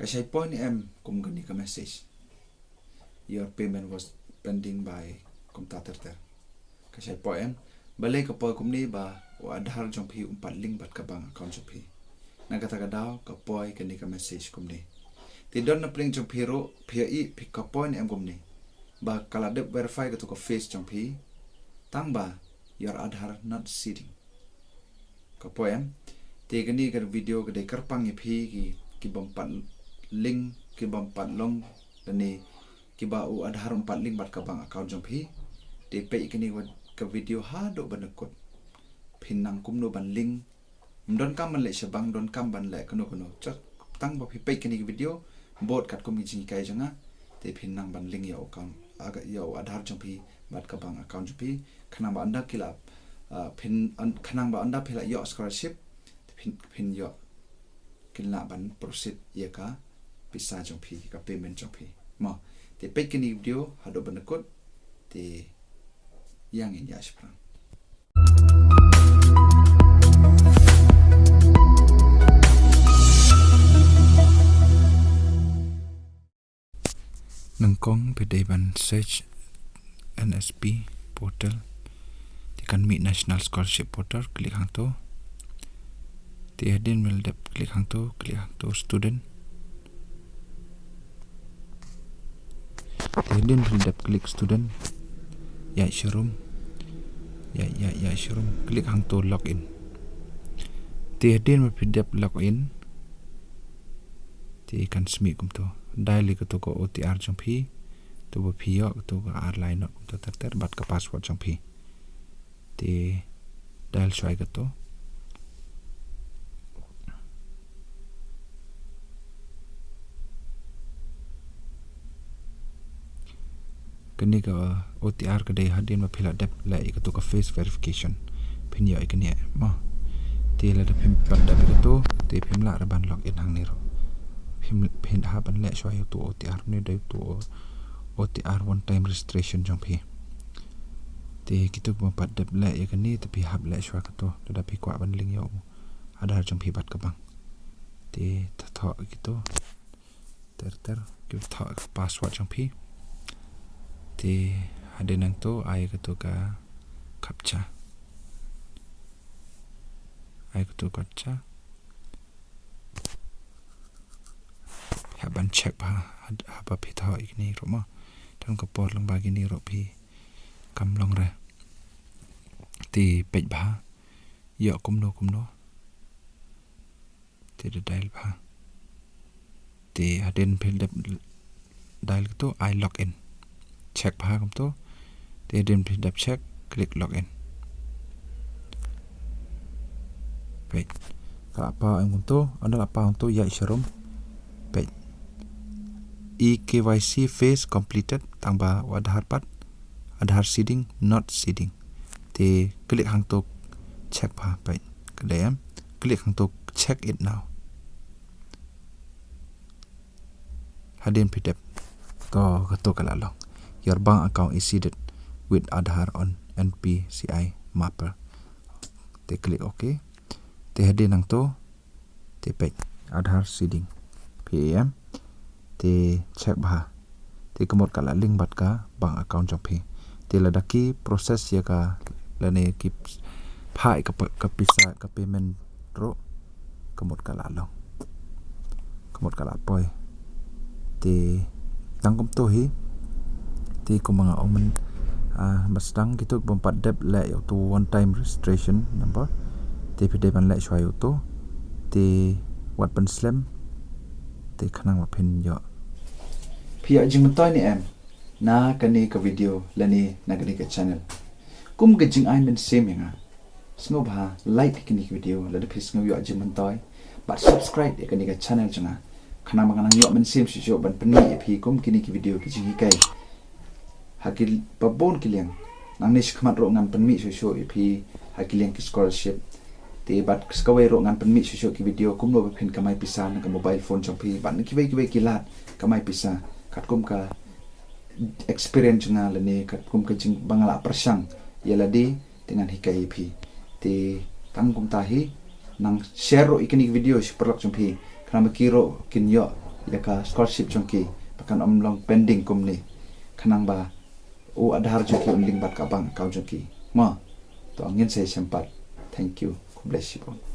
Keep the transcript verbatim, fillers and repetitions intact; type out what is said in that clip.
Ka shai poi ne em kum kane ka message? Your payment was pending by kumta ter ter. Ka shai poi em? Balei ka poi kumne ba u Aadhaar jong phi um pat link bad ka bank account jong phi? Na kata ka daw ka poi kane ka message kumne. Te don na pdeng jong phi ruh phi ïohi phi ka poi ne em kumne? Ba ka la dep verify kato ka face jong phi. Tang ba your Aadhaar not seeding. Ka poi em? Te kane ka video ka dei kyrpang ïa phi ki, ki bym pat link, ki bym pat long, lane kiba u Aadhaar um pat link bad ka bank account jong phi. Te peit kane ka video haduh ban da kut. Phin nang kumno ban link. Ym donkam ban leh sha bank, donkam ban leh kano kano. Just tang ba phi peit kane ka video, bud katkum ki jinghikai jong nga. Te phin nang ban link ïa u account, aga, ïa u Aadhaar jong phi bad ka bank account jong phi. Khnang ba ynda ki la, ah, phin, yn-, khnang ba ynda phi la ïoh scholarship, te phin, phin ïoh, kin lah ban proceed ïa ka pisa jong phi, ka payment jong phi. Mo, te peit kane ka video haduh ban da kut, te ïa ngin ïa shaphrang. Nyngkong phi dei ban search N S P portal. Te kan mih National Scholarship Portal, click hangto. Te hadien ba phi la dep click hangto, click hangto student. Te hadien ba phi la dep click student, ïaid sharum. Ïaid, ïaid, ïaid sharum. Click hangto login. Te hadien ba phi la dep login, te kan smih kumto. Dial ïa kato ka O T R jong phi. Kato ba phi ïoh, kato ka ar lai noh kumto ter ter bad ka password jong phi. Te dial shuwa ïa kato. Kane ka O T R ka dei hadien ba phi la dep leh ïa kato ka face verification. Phin ïoh ïa kane mo. Te lada phim pat dep ïa kato, te phim lah ruh ban login hangne ruh. Phim, phin hap ban leh shuwa ïa uto O T R, une u dei uto O T R one time registration jong phi. Te kito kiba pat dep leh ïa kane te phi hap leh shuwa kato, lada phi kwah ban link ïa u Aadhaar jong phi bad ka bank. Te thoh ïa kito. Ter ter, ki thoh ka password jong phi. Te hadien nangto ai kato ka captcha. Ai kato ka captcha. Hap ban check bha, had-, haba phi thoh ïa kine ruh mo. Tang ka por lyngba kine ruh phi kam long re. Te peit bha. Ïoh kumno kumno. Te da dial bha. Te hadien phi dep dial kato, ai login. Check bha kumto. Te hadien phi dep check, click login. Peit. Ka la paw em kumto, ynda la paw kumto ïaid sharum. Peit. E K Y C phase completed, tang ba u Aadhaar pat. Aadhaar seeding, not seeding. Te click hangto check bha, peit. Ka dei em. Click hangto check it now. Hadien phi dep. To, kato ka la long. Your bank account is seeded with Aadhaar on N P C I mapper. Te click OK. Te hadien nangto. Te peit, Aadhaar seeding. Phi ïohi em. Te check bha. Te ka mut ka la link bad ka bank account jong phi. Te lada ki process ïa ka lane ki phah ïa ka p-, ka pisa, ka payment ruh, ka mut ka la long. Ka mut ka la poi. Te tang kumto hi. Te kumba nga ong myn, ah, ba sdang kito kiba ym pat dep leh ïa uto one time registration number. Te phi dei ban leh shuwa ïa uto. Te wat pynslem. Te khnang ba phin ïoh. Phi ïoh jingmyntoi ne em na kane ka video lane na kane ka channel? Kum ka jingai mynsiem ïa nga, sngewbha like ïa kane ka video lada phi sngew ïoh jingmyntoi, bad subscribe ïa kane ka channel jong nga. Khnang ba nga nang ïoh mynsiem shuh shuh ban pynmih ïa phi kum kine ki video ki jinghikai ha kiba bun ki liang. Nangne shakhmat ruh ngan pynmih shuh shuh ïa phi ha ki liang ki scholarship. Te bad sa kawei ruh ngan pynmih shuh shuh ki video kumno ba phin kamai pisa na ka mobile phone jong phi bad na kiwei kiwei ki lad kamai pisa, katkum ka experience jong nga lane katkum ka jing ba nga la pyrshang ïa lade, te ngan hikai ïa phi. Te tang kumta hi, nang share ruh ïa kine ki video sha ki paralok jong phi, khnang ba ki ruh kin ïoh ïa ka scholarship jong ki ba kan ym long pending kumne, khnang ba u Aadhaar jong ki un link bad ka bank account jong ki. Mo, to ngin sa ïashem pat. Thank you. God bless you all.